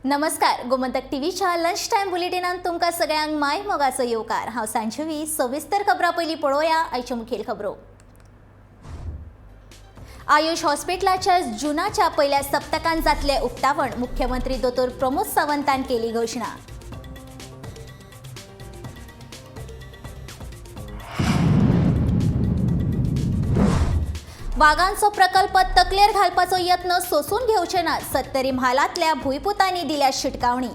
नमस्कार, गोमंतक टीव्हीच्या lunch time बुलेटिनान तुमकां सगळ्यांक माय मोगाचो येवकार. हांव सांजवी. सविस्तर खबरां पयलीं पळोवया आयच्यो मुखेल खबरो. आयुष हॉस्पिटलाच्या जुनाच्या पयल्या सप्तकान जातलें उक्तावण. मुख्यमंत्री दोतोर प्रमोद सावंतान केली घोशणा. वागांचो प्रकल्प तकलेर घालपाचो यत्न सोसून घेवचे ना. सत्तरी म्हालांतल्या भुंयपुतांनी दिल्या शिटकावणी.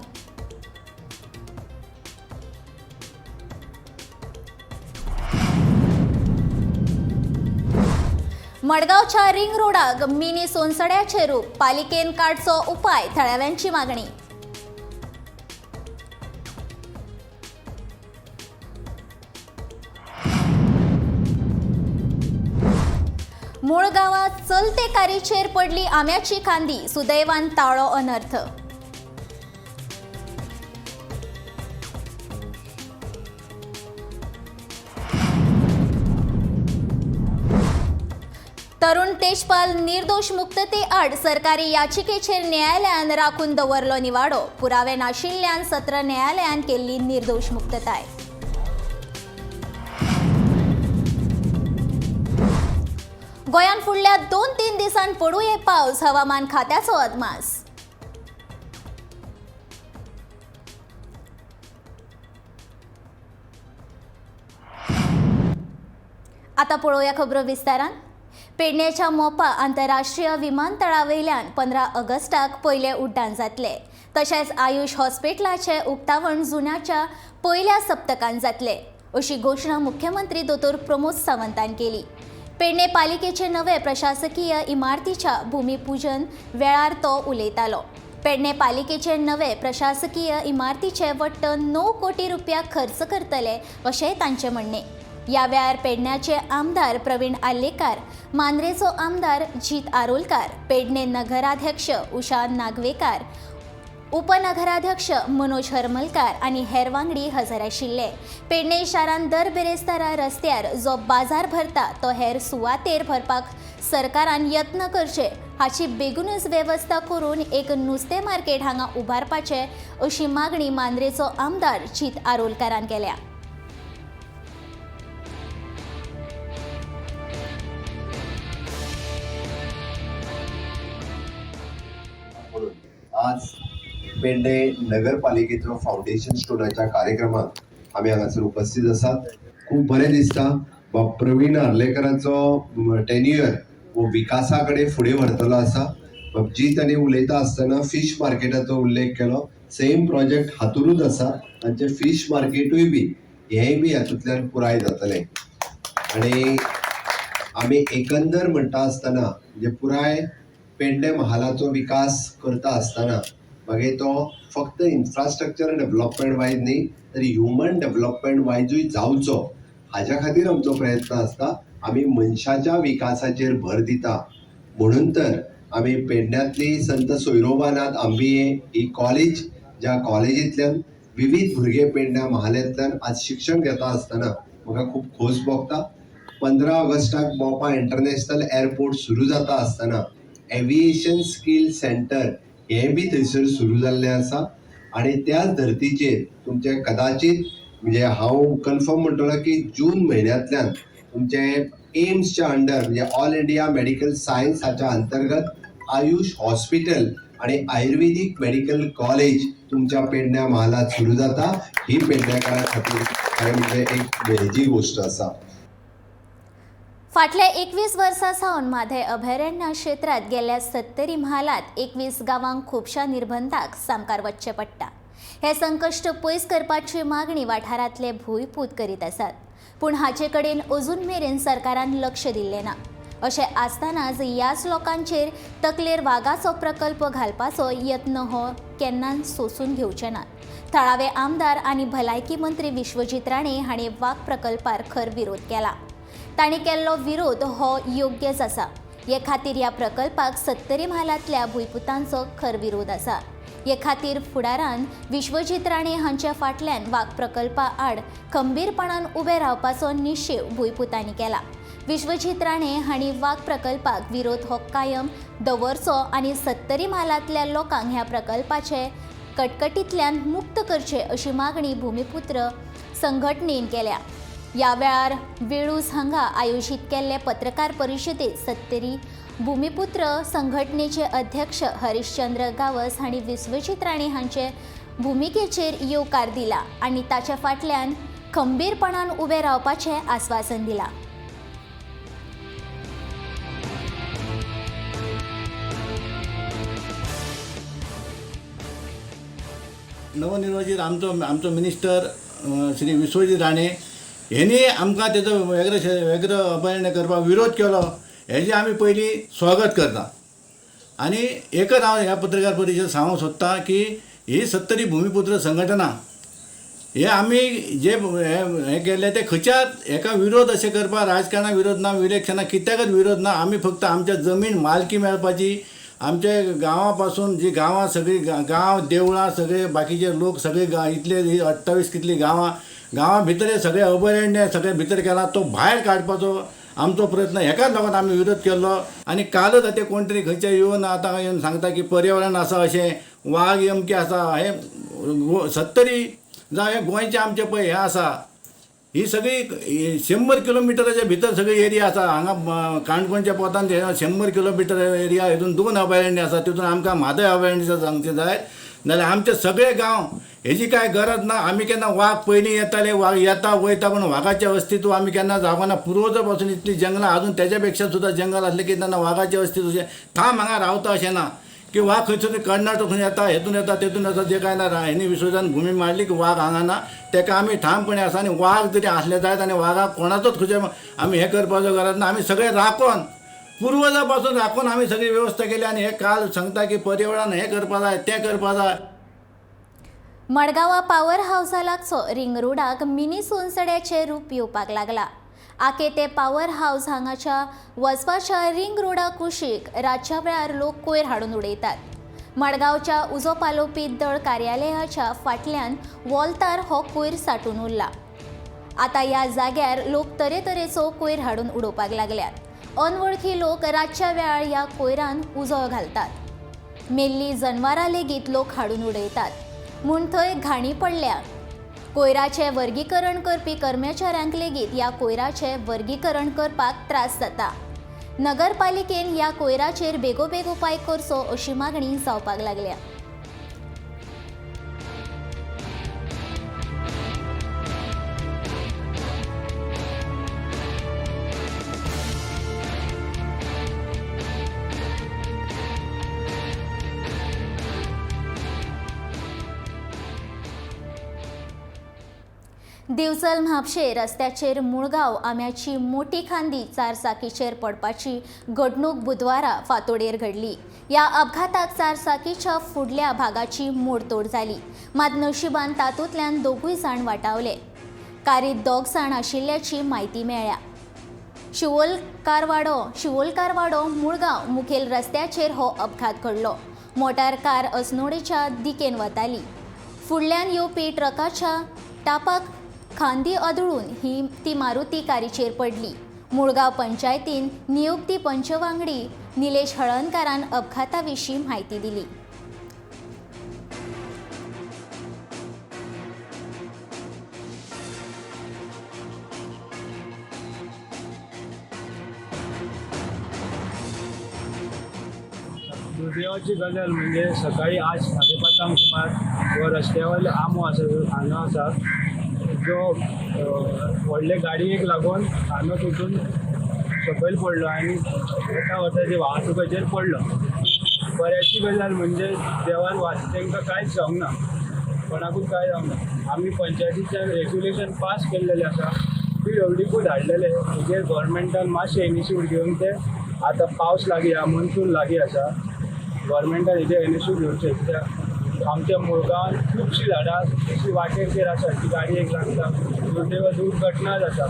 मडगांवच्या रिंग रोडाक मिनी सोनसड्याचें रूप. पालिकेन काडचो उपाय, थळाव्यांची मागणी. मूळ गांवात चलते कारीचेर पडली आंब्याची खांदी. सुदैवान टाळ्ळो अनर्थ. तरुण तेजपाल निर्दोष मुक्तते आड सरकारी याचिकेचेर न्यायालयान राखून दवरलो निवाडो. पुरावे नाशिल्ल्यान सत्र न्यायालयान केल्ली निर्दोष मुक्तताय. गोंयांत फुडल्या 2-3 दिसांत पडुये पावस. हवामान खात्याचो अदमास. आता पळोवया खबरो विस्तारान. पेडणेच्या मोपा आंतरराष्ट्रीय विमानतळावयल्यान 15 ऑगस्टाक पयलें उड्डाण जातलें. तशेंच आयुष हॉस्पिटलाचें उक्तावण जुनाच्या पयल्या सप्तकान जातलें, अशी घोशणा मुख्यमंत्री दोतोर प्रमोद सावंतान केली. पेडणे पालिकेचे नवे प्रशासकीय इमारतीच्या भूमिपूजन वेळार तो उलयतालो. पेडणे पालिकेचे नवे प्रशासकीय इमारतीचे वट्ट 9 कोटी रुपया खर्च करतले, अशेंय तांचें म्हणणें. ह्या वेळार पेडण्याचे आमदार प्रवीण आर्लेकार, मांद्रेचो आमदार जीत आरोलकार, पेडणे नगराध्यक्ष उषा नागवेकार, उपनगराध्यक्ष मनोज हरमलकार आनी हेर वांगडी हजर आशिल्ले. पेडणे शारांत दर बिरेस्तारा रस्त्यार जो बाजार भरता तो हेर सुवातेर भरपाक सरकारान यत्न करचे, हाची बेगूनच वेवस्था करून एक नुस्तें मार्केट हांगा उबारपाचें, अशी मागणी मांद्रेचो आमदार जीत आरोलकारान केल्या. म्हणून आज पेडणे नगरपालिकेचो फावंडेशन स्टोनाच्या कार्यक्रमात आमी हांगासर उपस्थित आसात. खूब बरें दिसता बाब प्रवीण आर्लेकराचो टेन्युअर हो विकासा कडेन फुडें व्हरतलो आसा. बाब जीत आनी उलयता आसतना फीश मार्केटाचो उल्लेख केलो. सेम प्रोजेक्ट हातूनच आसा. तांचे फीश मार्केटूय बी हेंय बी हातूंतल्यान पुराय जातलें. आनी आमी एकंदर म्हणटा आसतना म्हणजे पुराय पेडणे महालाचो विकास करता आसतना मागीर तो फक्त इन्फ्रास्ट्रक्चर डेवलपमेंट वायज न्ही तर ह्युमन डेवलपमेंट वायजूय जावचो हाज्या खातीर आमचो प्रयत्न आसता. आमी मनशाच्या विकासाचेर भर दिता. म्हणून तर आमी पेडण्यांतली संत सोयरोबानाथ आंबिये ही कॉलेज, ज्या कॉलेजींतल्यान विविध भुरगे पेडण्या महालांतल्यान आज शिक्षण घेता आसतना म्हाका खूब खोस भोगता. 15 ऑगस्टाक मोपा इंटरनॅशनल एअरपोर्ट सुरू जाता आसतना एविएशन स्कील सेंटर हें बी थंयसर सुरू जाल्लें आसा. आनी त्याच धर्तीचेर तुमचें कदाचीत म्हणजे हांव कन्फर्म म्हणटलो की जून म्हयन्यांतल्यान तुमचें एम्सच्या अंडर म्हणजे ऑल इंडिया मेडिकल सायन्स हाच्या अंतर्गत आयुष हॉस्पिटल आनी आयुर्वेदीक मेडिकल कॉलेज तुमच्या पेडण्या म्हालांत सुरू जाता. ही पेडणेकारां खातीर खरें म्हणजे एक हेजी गोश्ट आसा. फाटल्या 21 वर्सां सावन म्हादय अभयारण्य क्षेत्रांत गेल्ल्या सत्तरी म्हालांत 21 गांवांक खुबश्या निर्बंधाक सामकार वचचें पडटा. हें संकश्ट पयस करपाची मागणी वाठारांतले भूंयपूत करीत आसात, पूण हाचे कडेन अजून मेरेन सरकारान लक्ष दिल्लें ना. अशें आसतनाच ह्याच लोकांचेर तकलेर वागाचो प्रकल्प घालपाचो यत्न हो केन्नाच सोसून घेवचे नात. थळावे आमदार आनी भलायकी मंत्री विश्वजीत राणे हांणी वाग प्रकल्पार खर विरोध केला. तांणी केल्लो विरोध हो योग्यच आसा. हे खातीर ह्या प्रकल्पाक सत्तरी म्हालांतल्या भुंयपुतांचो खर विरोध आसा. हे खातीर फुडारान विश्वजीत राणे हांच्या फाटल्यान वाग प्रकल्पा आड खंबीरपणान उबे रावपाचो निश्चेव भुंयपुतांनी केला. विश्वजीत राणे हांणी वाग प्रकल्पाक विरोध हो कायम दवरचो आनी सत्तरी म्हालांतल्या लोकांक ह्या प्रकल्पाचे कटकटींतल्यान मुक्त करचे अशी मागणी भूमिपुत्र संघटनेन केल्या. ह्या वेळार वेळूस हांगा आयोजीत केल्ले पत्रकार परिशदेत सत्तरी भूमिपुत्र संघटनेचे अध्यक्ष हरिश्चंद्र गावस हांणी विश्वजीत राणे हांचे भुमिकेचेर येवकार दिला आनी ताच्या फाटल्यान खंबीरपणान उबे रावपाचें आस्वासन दिलां. नवनिर्वाचित आमचो आमचो मिनिस्टर श्री विश्वजीत राणे हेणी आमकां तेजो व्याघ्र अभयारण्य करपाक विरोध केलो, हेजें आमी पयलीं स्वागत करता. आनी एकच हांव ह्या पत्रकार परिशदेक सांगूंक सोदतां की ही सत्तरी भूमिपुत्र संघटना हे आमी जे हें केल्लें तें खंयच्याच हेका विरोध अशें करपाक, राजकारणाक विरोध ना, इलेक्शनाक कित्याकच विरोध ना. आमी फक्त आमच्या जमीन मालकी मेळपाची, आमच्या गांवा पासून जी गांवां सगळीं गांव देवळां सगळे बाकीचे लोक सगळे इतले 28 कितलीं गांवां गांवां भितर सगळे अभयारण्य सगळे भितर केला तो भायर काडपाचो आमचो प्रयत्न, हेकाच लागून आमी विरोध केल्लो. आनी कालच आतां कोण तरी खंयचे येवन आतां येवन सांगता की पर्यावरण आसा, अशें वाग अमके आसा, हें सत्तरी जावं हें गोंयचें आमचें पळय हें आसा, ही सगळी 100 किलोमिटराच्या भितर सगळी एरिया आसा. हांगा काणकोणच्या पोतान 100 किलोमिटर एरिया, हितून 2 अभयारण्य आसा, तितून आमकां म्हादय अभयारण्य सांगचें जायत नाल्यार आमचे सगळे गांव हेजी कांय गरज ना. आमी केन्ना वाग पयलीं येताले, वाग येता वयता, पूण वागाचें अस्तित्व आमी केन्ना जावना. पुर्वजा पासून इतलीं जंगलां, आजून तेज्या पेक्षा सुद्दां जंगल आसलें की तेन्ना वागाचें अस्तित्व अशें थाम हांगा रावता अशें ना की वाग खंयचो तरी कर्नाटक येता, हेतून येता, तेतून येता, जें कांय ना. हेणी विश्वजान भुमी मांडली की वाग हांगा ना, तेका आमी ठामपणे आसा. आनी वाग जरी आसले जायत आनी वागाक कोणाचोच खंयचे आमी हें करपाचो गरज ना. आमी सगळे राखोन, पुर्वजा पासून राखून आमी सगळी वेवस्था केली. आनी हे काल सांगता की पर्यावरण हें करपा जाय, तें करपा जाय. मडगांवा पावर हावसा लागचो रिंग रोडाक मिनी सोनसड्याचें रूप येवपाक लागला. आके ते पावर हावस हांगाच्या वचपाच्या रिंग रोडा कुशीक रातच्या वेळार लोक कोयर हाडून उडयतात. मडगांवच्या उजो पालोवपी दळ कार्यालयाच्या फाटल्यान वॉल्तार हो कोयर सांठून उरला. आतां ह्या जाग्यार लोक तरेतरेचो कोयर हाडून उडोवपाक लागल्यात. अनवळखी लोक रातच्या वेळार ह्या कोयरान उजो घालतात. मेल्ली जनवरां लेगीत लोक हाडून उडयतात म्हूण थंय घाणी पडल्या. कोयराचें वर्गीकरण करपी कर्मचाऱ्यांक लेगीत ह्या कोयराचें वर्गीकरण करपाक त्रास जाता. नगरपालिकेन ह्या कोयराचेर बेगोबेग उपाय करचो अशी मागणी जावपाक लागल्या. दिवचल म्हापशे रस्त्याचेर मुळगांव आंब्याची मोठी खांदी चारचाकीचेर पडपाची घडणूक बुधवारा फांतोडेर घडली. ह्या अपघाताक चारचाकीच्या फुडल्या भागाची मोडतोड जाली, मात नशिबान तातूंतल्यान दोगूय जाण वाटावले. कारीत दोग जाण आशिल्ल्याची म्हायती मेळ्ळ्या. शिवोलकारवाडो मुळगांव मुखेल रस्त्याचेर हो अपघात घडलो. मोटार कार अस्नोडेच्या दिकेन वताली. फुडल्यान येवपी ट्रकाच्या टापाक खांदी आदळून ही ती मारुती कारीचेर पडली. मुळगांव पंचायतीन नियुक्ती पंचवांगडी निलेश हळणकारान अपघाता विशीं म्हायती दिली. दुर्दैवाची गजाल म्हणजे सकाळी आज 5:30 सुमार हो रस्त्या वयलो आंबो आसा, हांगा आसा, जो व्हडले गाडयेक लागून खांदो तुटून सकयल पडलो आनी वता वता जे वाहतुकाचेर पडलो. बऱ्याची गजाल म्हणजे देवान तांकां कांयच जावंक ना, कोणाकूच कांय जावंक ना. आमी पंचायतीच्यान रेग्युलेशन पास केल्लेलें आसा, पीडब्ल्यूडीकूय धाडलेलें, हेजेर गव्हर्मेंटान मातशें इनिशिएटीव घेवन ते आतां पावस लागीं आसा, मॉन्सून लागीं आसा, गव्हर्मेंटान हेजेर इनिशिएटीव घेवचें. कित्याक आमच्या मुळगांवांत खुबशीं झाडां अशीं वाटेर आसात की गाडयेक लागता, दुर्दैव दुर्घटना जाता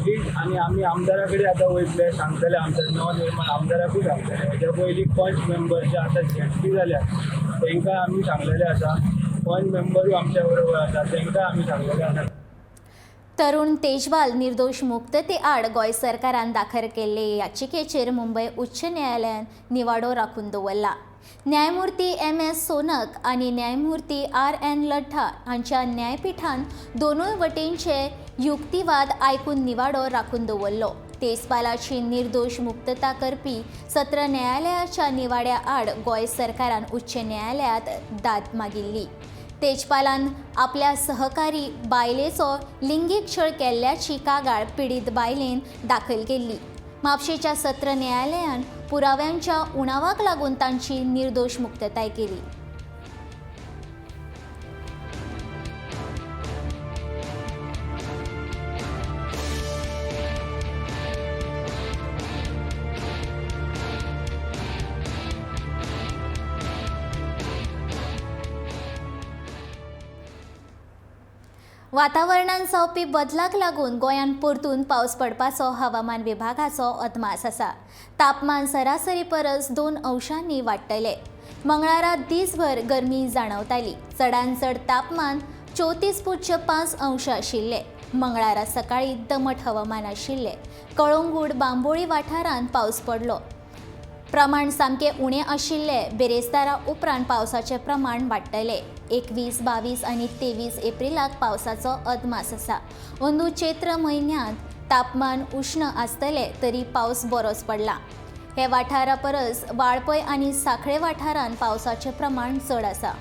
ही. आनी आमी आमदारा कडेन आतां वयतले, सांगतले, आमच्या नवनिर्माण आमदाराकूय सांगतले. हेज्या पयलीं पंच मेंबर जे आतां झेडपी जाल्या तांकां आमी सांगलेलें आसा, पंच मेंबरूय आमच्या बरोबर आसा, तांकां आमी सांगलेलें आसा. तरुण तेजवाल निर्दोष मुक्तते आड गोंय सरकारान दाखल केल्ले याचिकेचेर मुंबय उच्च न्यायालयान निवाडो राखून दवरला. न्यायमूर्ती एम.एस. सोनक आनी न्यायमूर्ती आर.एन. लड्ढा हांच्या न्यायपिठान दोनूय वटेनचे युक्तिवाद आयकून निवाडो राखून दवरलो. तेजपालाची निर्दोश मुक्तता करपी सत्र न्यायालयाच्या निवाड्या आड गोंय सरकारान उच्च न्यायालयांत दाद मागिल्ली. तेजपालान आपल्या सहकारी बायलेचो लिंगीक छळ केल्ल्याची कागाळ पिडीत बायलेन दाखल केल्ली. म्हापशेच्या सत्र न्यायालयान पुराव्यांच्या उणावाक लागून तांची निर्दोश मुक्तताय केली. वातावरणांत जावपी बदलाक लागून गोंयांत परतून पावस पडपाचो हवामान विभागाचो अदमास आसा. तापमान सरासरी परस 2 अंशांनी वाडटले. मंगळारा दीसभर गरमी जाणवताली. चडांत चड तापमान 34.5 अंश आशिल्ले. मंगळारा सकाळी दमट हवामान आशिल्ले. कळंगूट बांबोळी वाठारांत पावस पडलो. प्रमाण सामकें उणें आशिल्ले. बिरेस्तारा उपरांत पावसाचें प्रमाण वाडटलें. 21, 22 आनी 23 एप्रिलाक पावसाचो अदमास आसा. अंदू चैत्र म्हयन्यांत तापमान उश्ण आसतलें तरी पावस बरोच पडला. हे वाठारा परस वाळपय आनी सांखळे वाठारांत पावसाचें प्रमाण चड आसा.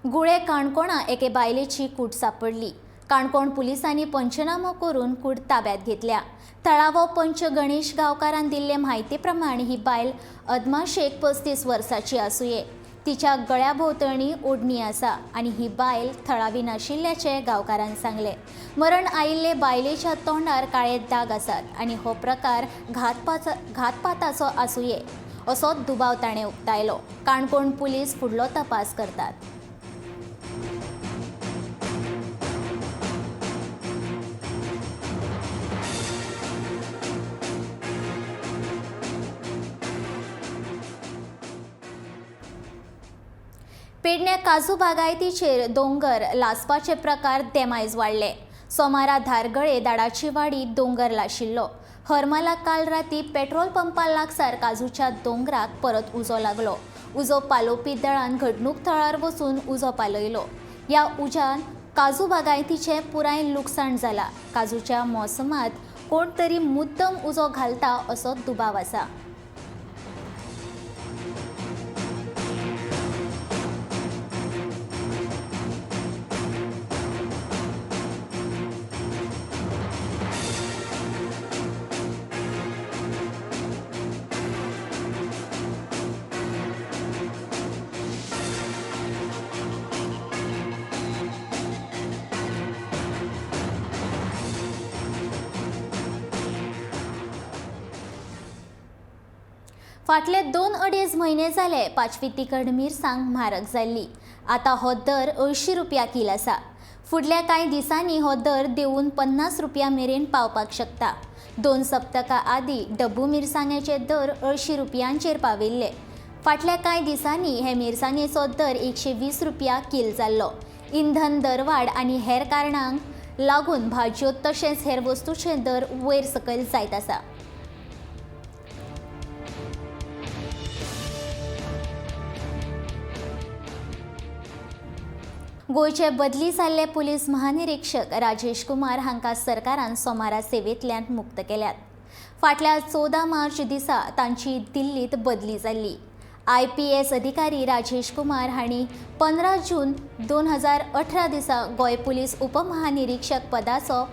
गुळे काणकोणा एके बायलेची कूड सापडली. काणकोण पुलिसांनी पंचनामो करून कूड ताब्यात घेतल्या. थळावो पंच गणेश गांवकारान दिल्ले म्हायती प्रमाण ही बायल अदमाशेक 35 वर्सांची आसुये. तिच्या गळ्या भोंवतणी ओडणी आसा आनी ही बायल थळावी नाशिल्ल्याचें गांवकारान सांगलें. मरण आयिल्ले बायलेच्या तोंडार काळे दाग आसात आनी हो प्रकार घातपाताचो आसुये असो दुबाव ताणें उक्तायलो. काणकोण पुलीस फुडलो तपास करतात. पेडण्या काजू बागायतीचेर दोंगर लासपाचे प्रकार देमायज वाडले. सोमारा धारगळे दाडाची वाडी दोंगर लाशिल्लो. हरमला काल राती पेट्रोल पंपा लागसार काजूच्या दोंगराक परत उजो लागलो. उजो पालोवपी दळान घडणूक थळार वचून उजो पालयलो. ह्या उज्यान काजू बागायतीचें पुराय लुकसाण जाला. काजूच्या मोसमांत कोण तरी मुद्दम उजो घालता असो दुबाव आसा. फाटले 2-2.5 म्हयने जाले पाचवी तिखट मिरसांग म्हारग जाल्ली. आतां हो दर 80 रुपया कील आसा. फुडल्या कांय दिसांनी हो दर देंवून 50 रुपया मेरेन पावपाक शकता. 2 सप्तकां आदीं डब्बू मिरसांगेचे दर 80 रुपयांचेर पाविल्ले. फाटल्या कांय दिसांनी हे मिरसांगेचो दर 120 रुपया कील जाल्लो. इंधन दरवाड आनी हेर कारणांक लागून भाजयो तशेंच हेर वस्तूचे दर वयर सकयल जायत आसा. गोंयचे बदली जाल्ले पुलीस महानिरीक्षक राजेश कुमार हांकां सरकारान सोमारा सेवेंतल्यान मुक्त केल्यात. फाटल्या 14 मार्च दिसा तांची दिल्लींत बदली जाल्ली. IPS अधिकारी राजेश कुमार हांणी 15 जून 2018 दिसा गोंय पुलीस उपमहानिरीक्षक पदाचो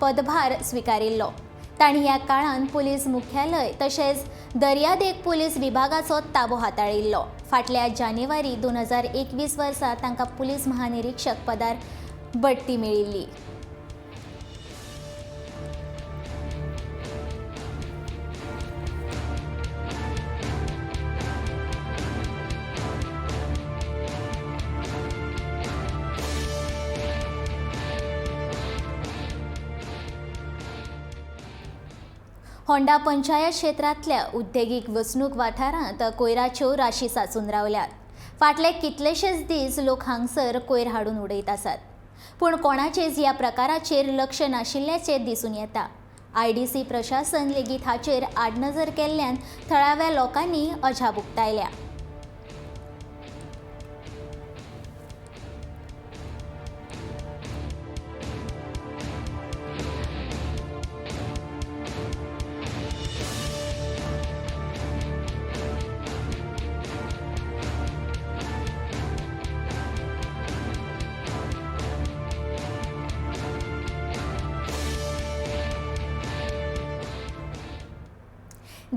पदभार स्विकारिल्लो. तांणी ह्या काळांत पुलीस मुख्यालय तशेंच दर्यादेग पुलीस विभागाचो ताबो हाताळिल्लो. फाटल्या जानेवारी 2021 वर्सा तांकां पुलीस महानिरीक्षक पदार बडटी मेळिल्ली. होंडा पंचायत क्षेत्रांतल्या उद्देगीक वसणूक वाठारांत कोयराच्यो राशी साचून रावल्यात. फाटले कितलेशेच दीस लोक हांगसर कोयर हाडून उडयत आसात, पूण कोणाचेच ह्या प्रकाराचेर लक्ष नाशिल्ल्याचें दिसून येता. IDC प्रशासन लेगीत हाचेर आडनजर केल्ल्यान थळाव्या लोकांनी अजाप उक्तायल्या.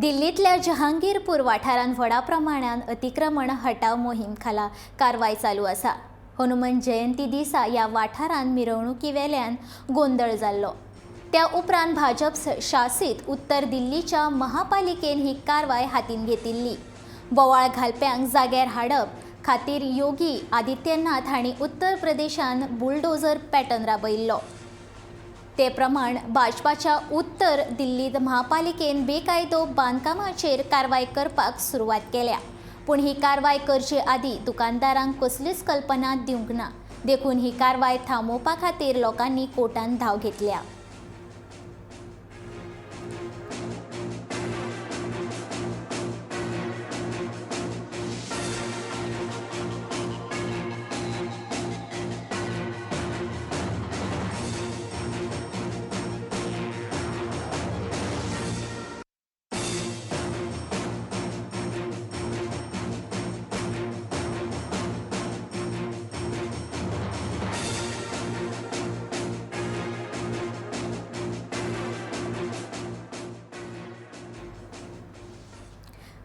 दिल्लींतल्या जहांगीरपूर वाठारांत व्हडा प्रमाणान अतिक्रमण हटाव मोहीम खाला कारवाय चालू आसा. हनुमान जयंती दिसा ह्या वाठारांत मिरवणुकी वेल्यान गोंदळ जाल्लो. त्या उपरांत भाजप शासीत उत्तर दिल्लीच्या महापालिकेन ही कारवाय हातीन घेतिल्ली. बोवाळ घालप्यांक जाग्यार हाडप खातीर योगी आदित्यनाथ हांणी उत्तर प्रदेशान बुलडोझर पॅटर्न राबयिल्लो. ते प्रमाण भाजपाच्या उत्तर दिल्लीत महापालिकेन बेकायदो बांदकामाचेर कारवाय करपाक सुरवात केल्या. पूण ही कारवाय करचे आदीं दुकानदारांक कसलीच कल्पना दिवंक ना, देखून ही कारवाय थांबोवपा खातीर लोकांनी कोर्टांत धांव घेतल्या.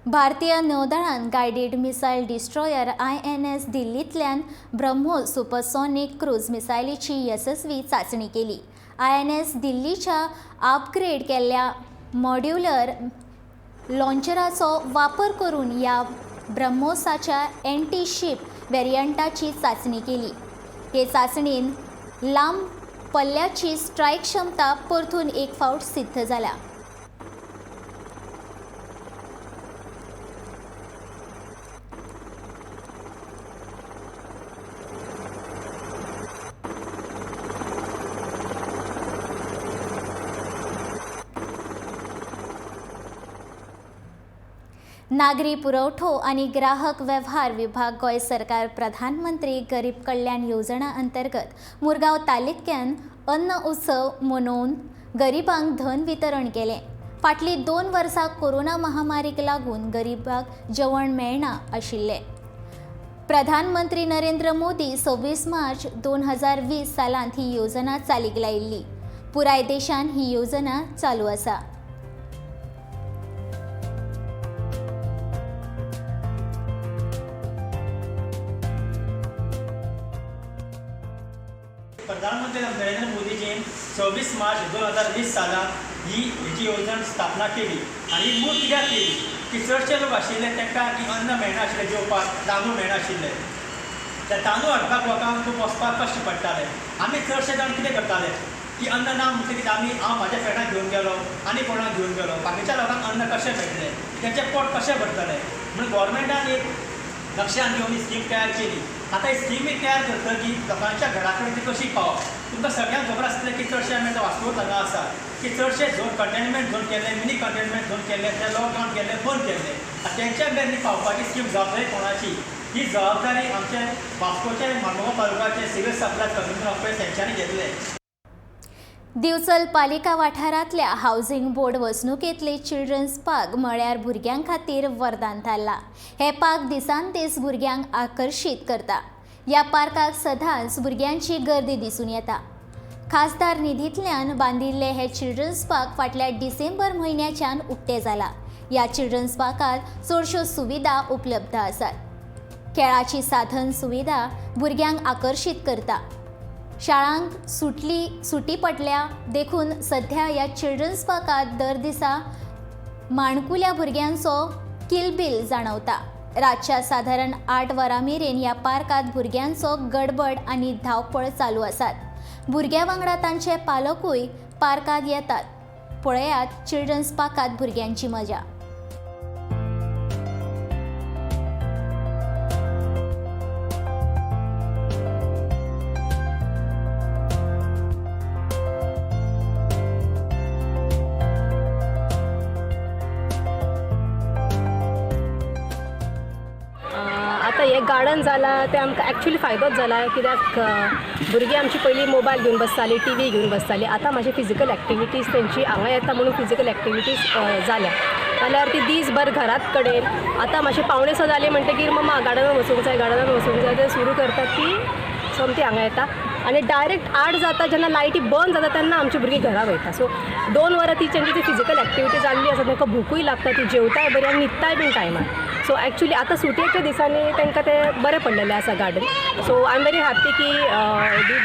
भारतीय नौदळान गायडीड मिसायल डिस्ट्रॉयर INS दिल्लींतल्यान ब्रह्मोस सुपरसॉनिक क्रूज मिसायलीची येसस्वी चांचणी केली. INS दिल्लीच्या अपग्रेड केल्ल्या मॉड्युलर लॉन्चराचो वापर करून ह्या ब्रह्मोसाच्या एंटी शीप वेरियंटाची चांचणी केली. हे चांचणीन लांब पल्ल्याची स्ट्रायक क्षमता परतून एक फावट सिद्ध जाल्या. नागरी पुरवठो आनी ग्राहक वेव्हार विभाग गोंय सरकार प्रधानमंत्री गरीब कल्याण योजना अंतर्गत मुरगांव तालुक्यान अन्न उत्सव मनोवन गरिबांक धन वितरण केलें. फाटलीं 2 वर्सां कोरोना महामारीक लागून गरिबांक जेवण मेळना आशिल्लें. प्रधानमंत्री नरेंद्र मोदी 26 मार्च 2020 सालांत ही योजना चालीक लायिल्ली. पुराय देशान ही योजना चालू आसा. प्रधानमंत्री नरेंद्र मोदीजीन 26 मार्च 2020 सालांत ही हेजी येवजण स्थापना केली आनी ही मूळ कित्याक केली की चडशे लोक आशिल्ले तांकां की अन्न मेळनाशिल्लें, जेवपाक तांदूळ मेळनाशिल्ले. त्या तांदूळ हाडपाक लोकांक खूब वचपाक कश्ट पडटाले. आमी चडशे जाण कितें करताले की अन्न ना म्हणटकीच आमी हांव म्हाज्या फ्रेंडाक घेवन गेलो आनी कोणाक घेवन गेलो, बाकीच्या लोकांक अन्न कशें मेळटलें, तेंचें पोट कशें भरतलें म्हणून गव्हर्मेंटान एक लक्षांत घेवन ही स्कीम तयार केली. आतां ही स्कीम तयार करतकीर लोकांच्या घरा कडेन ती कशी पावप, तुमकां सगळ्यांक खबर आसतलें की चडशे आमी आतां वास्कोच हांगा आसा की चडशे झोन कंटेनमेंट झोन केल्ले, मिनी कंटेनमेंट झोन केल्ले, ते लॉकडावन केल्ले, बंद केल्ले. आतां तेंच्या मेरेन पावपाची स्कीम जबाबदारी कोणाची? ही जबाबदारी आमचे वास्कोचे मार्मगोवा तालुक्याचे सिव्हील सप्लाय कमिशनर ऑफिस हेंच्यांनी घेतले. दिवचल पालिका वाठारांतल्या हावजिंग बोर्ड वसणुकेंतले चिल्ड्रन्स पार्क म्हळ्यार भुरग्यां खातीर वरदान थारला. हे पार्क दिसान दीस भुरग्यांक आकर्शीत करता. ह्या पार्काक सदांच भुरग्यांची गर्दी दिसून येता. खासदार निधींतल्यान बांदिल्ले हे चिल्ड्रन्स पार्क फाटल्या डिसेंबर म्हयन्याच्यान उक्ते जाला. ह्या चिल्ड्रन्स पार्कांत चडश्यो सुविधा उपलब्ध आसात. खेळाची साधन सुविधा भुरग्यांक आकर्शीत करता. शाळांक सुटी पडल्या देखून सध्या ह्या चिल्ड्रन्स पार्कांत दर दिसा माणकुल्या भुरग्यांचो किलबील जाणवता. रातच्या सादारण 8 वरां मेरेन ह्या पार्कांत भुरग्यांचो गडबड आनी धांवपळ चालू आसात. भुरग्यां वांगडा तांचे पालकूय पार्कांत येतात. पळयात चिल्ड्रन्स पार्कांत भुरग्यांची मजा. आतां हें गार्डन जालां तें आमकां एक्चुली फायदोच जाला, कित्याक भुरगीं आमची पयलीं मोबायल घेवन बसतालीं, टी व्ही घेवन बसतालीं. आतां मातशें फिजिकल एक्टिविटीज तेंची हांगा येता म्हणून फिजिकल एक्टिविटीज जाल्या, नाल्यार ती दीसभर घरात कडेन. आतां मातशें 5:45 जालीं म्हणटगीर मम्मा गार्डनान वचूंक जाय, गार्डनान वचूंक जाय, तें सुरू करतात ती सोमती हांगा येता. आनी डायरेक्ट 8 जाता जेन्ना लायटी बंद जाता तेन्ना आमची भुरगीं घरा वयता. सो 2 वरां ती तेंची ती फिजिकल एक्टिविटी जाल्ली आसा, तांकां भुकूय लागता, ती जेवताय बरी आनी न्हिदताय बीन टायमार. सो एक्चुली आतां सुटयेच्या दिसांनी तांकां तें बरें पडलेलें आसा garden. So I am very happy की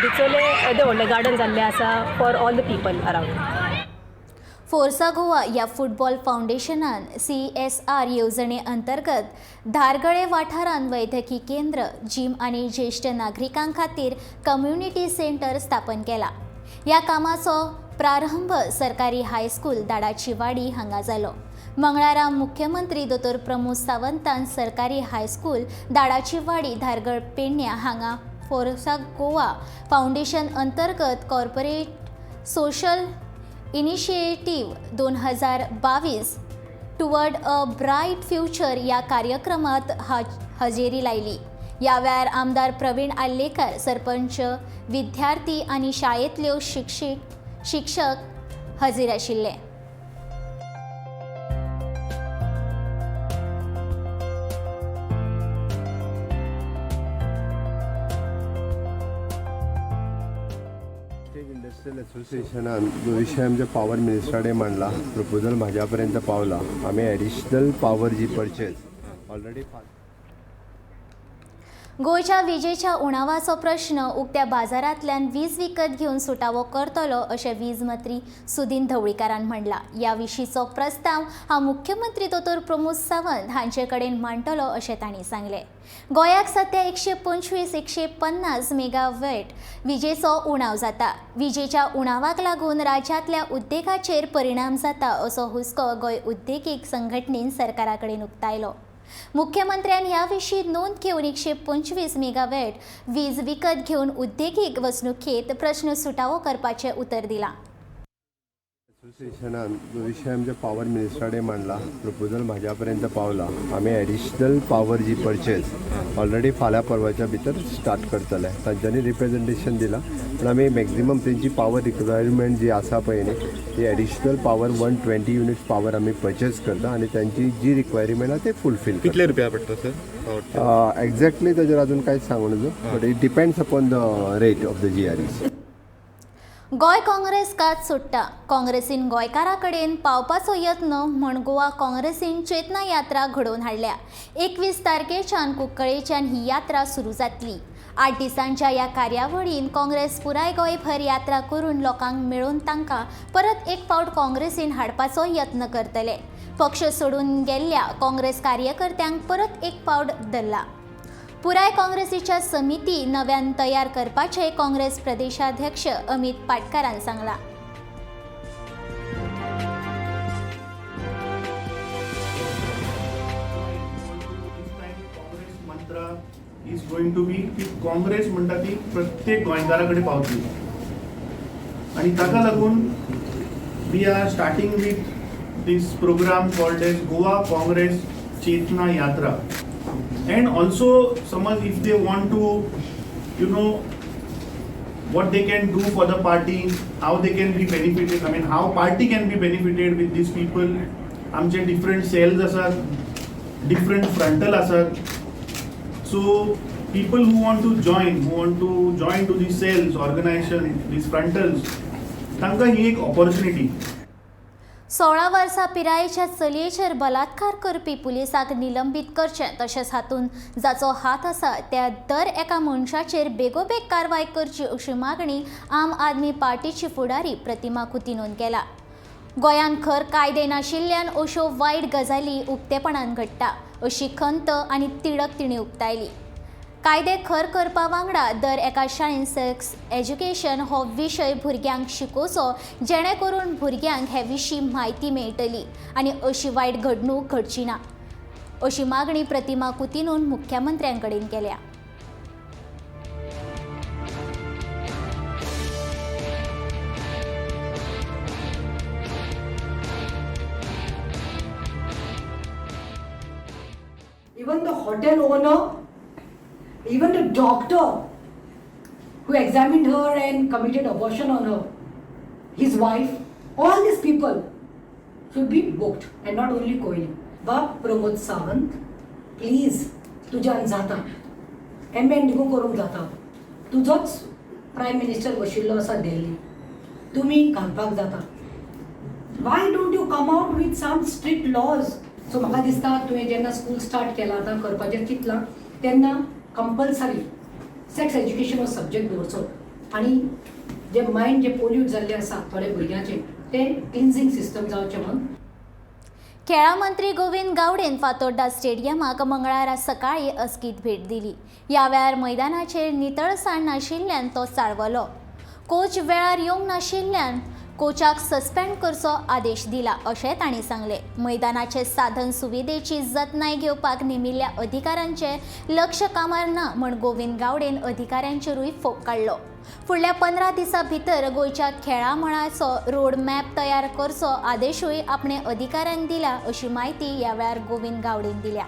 डिचोले येदें व्हडलें गार्डन जाल्लें आसा for all the people around. Forca Goa ह्या फुटबॉल फावंडेशनान CSR येवजणे अंतर्गत धारगळे वाठारांत वैद्यकी केंद्र, जीम आनी ज्येश्ठ नागरिकां खातीर कम्युनिटी सेंटर स्थापन केला. ह्या कामाचो प्रारंभ सरकारी हायस्कूल दाडाची वाडी हांगा जालो. मंगळारा मुख्यमंत्री दोतोर प्रमोद सावंतान सरकारी हायस्कूल दाडाची वाडी धारगळ पेडण्या हांगा फोर्सा गोवा फावंडेशन अंतर्गत कॉर्पोरेट सोशल इनिशिएटीव 2022 टुवर्ड अ ब्रायट फ्युचर ह्या कार्यक्रमात हजेरी लायली. ह्या वेळार आमदार प्रवीण आर्लेकर, सरपंच, विद्यार्थी आनी शाळेंतल्यो शिक्षक हजीर आशिल्ले. स्टेट इंडस्ट्रियल असोसिएशनान जो विशय आमच्या पावर मिनिस्टरा कडेन मांडला, प्रपोजल म्हाज्या पर्यंत पावला. आमी एडिशनल पावर जी परचेज ऑलरेडी गोंयच्या विजेच्या उणावाचो प्रश्न उक्त्या बाजारांतल्यान वीज विकत घेवन सुटावो करतलो अशें वीज मंत्री सुदिन ढवळीकारान म्हणलां. ह्या विशींचो प्रस्ताव हांव मुख्यमंत्री दोतोर प्रमोद सावंत हांचे कडेन मांडटलो अशें तांणी सांगलें. गोंयाक सद्या 125 150 मेगावॅट विजेचो उणाव जाता. विजेच्या उणावाक लागून राज्यांतल्या उद्देगाचेर परिणाम जाता असो हुस्को गोंय उद्देगीक संघटनेन सरकारा कडेन उक्तायलो. मुख्यमंत्र्यान ह्या विशीं नोंद घेवन 125 मेगावॅट वीज विकत घेवन उद्देगीक वसणुकेंत प्रश्न सुटावो करपाचें उतर दिलां. असोसिएशनान जो विशय आमच्या पावर मिनिस्टरा कडेन मांडला, प्रपोजल म्हाज्या पर्यंत पावला. आमी एडिशनल पावर जी परचेज ऑलरेडी फाल्यां परवाच्या भितर स्टार्ट करतले. तांच्यांनी रिप्रेजेंटेशन दिलां, पूण आमी मॅक्झिमम तेंची पावर रिक्वायरमेंट जी आसा पळय न्ही, ती additional power 120 units power आमी परचेज करता आनी तांची जी रिक्वायरमेंट आसा ते फुलफील. कितले रुपया पडटा सर? एक्झॅक्टली ताजेर अजून कांयच सांगू नजो, but it depends upon the rate of the GREs. Goa Congress कात सोडटा. काँग्रेसीन गोंयकारां कडेन पावपाचो यत्न म्हूण गोवा काँग्रेसीन चेतना यात्रा घडोवन हाडल्या. 21 तारखेच्यान कुंकळेच्यान ही यात्रा सुरू जातली. 8 दिसांच्या ह्या कार्यावळीन काँग्रेस पुराय गोंयभर यात्रा करून लोकांक मेळून तांकां परत एक फावट काँग्रेसीन हाडपाचो यत्न करतले. पक्ष सोडून गेल्ल्या काँग्रेस कार्यकर्त्यांक परत एक फावट धरला. पुराय काँग्रेसीच्या समिती नव्यान तयार करपाचें काँग्रेस प्रदेशाध्यक्ष अमित पाटकारान सांगलां. Congress mantra is going to be की काँग्रेस म्हणटा ती प्रत्येक गोंयकारा कडेन पावतली आनी ताका लागून we are starting with this program called as Goa Congress Chetna Yatra. And also समज if they want to you know what they can do for the party, how they can be benefited, I mean how party can be benefited with these people. आमचे different sales आसात, different frontal आसात. So people who want to join, who want to join to the cells organization, these frontals, तांकां ही एक opportunity. 16 वर्सां पिरायेच्या चलयेचेर बलात्कार करपी पुलिसाक निलंबीत करचें तशेंच हातूंत जाचो हात आसा त्या दर एका मनशाचेर बेगोबेग कारवाय करची अशी मागणी आम आदमी पार्टीची फुडारी प्रतिमा कुतिनोन केला. गोंयांत खर कायदे नाशिल्ल्यान अश्यो वायट गजाली उक्तेपणान घडटा अशी खंत आनी तिडक तिणें उक्तायली. कायदे खर करपा वांगडा दर एका शाळेन सेक्स एज्युकेशन हो विशय भुरग्यांक शिकोवचो, जेणे करून भुरग्यांक हे विशीं म्हायती मेळटली आनी अशी वायट घडणूक घडची ना, अशी मागणी प्रतिमा कुतिनून मुख्यमंत्र्यां कडेन केल्या. Even the hotel owner, even the doctor who examined her and committed abortion on her, his wife, all these people should be booked and not only Koili. Bab Pramod Sawant, please, तुज्यान जाता, amend देखून करूंक जाता, तुजोच prime minister बशिल्लो आसा दिल्ली, तुमी घालपाक जाता. Why don't you come out with some strict laws? So म्हाका दिसता तुवें जेन्ना स्कूल स्टार्ट केलां, आतां करपाचें चिंतलां, तेन्ना कंपल्सरी सेक्स एज्युकेशन हो सब्जेक्ट दवरचो आनी जे मायंड जे पोल्यूट जाल्लें आसा थोड्या भुरग्यांचें तें क्लिन्जींग सिस्टम जावचें म्हणून. खेळां मंत्री गोविंद गावडेन फातोड्डा स्टेडियमाक मंगळारा सकाळीं अचकीत भेट दिली. ह्या वेळार मैदानाचेर नितळसाण नाशिल्ल्यान तो चाळवलो. कोच वेळार येवंक नाशिल्ल्यान कोचाक सस्पेंड करचो आदेश दिला अशें तांणी सांगलें. मैदानाचे साधन सुविधेची जतनाय घेवपाक नेमिल्ल्या अधिकाऱ्यांचें लक्ष कामार ना म्हण गोविंद गावडेन अधिकाऱ्यांचेरूय फोग काडलो. फुडल्या 15 दिसां भितर गोंयच्या खेळां मळाचो रोड मॅप तयार करचो आदेशूय आपणे अधिकाऱ्यांक दिला अशी म्हायती ह्या वेळार गोविंद गावडेन दिल्या.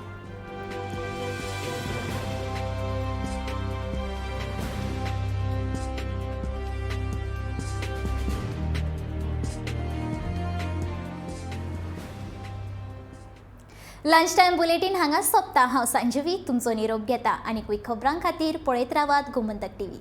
लंच टायम बुलेटीन हांगा सोंपता. हांव संजीवी तुमचो निरोप घेता आनी खबरां खातीर पळयत रावात गोमंतक टीव्ही.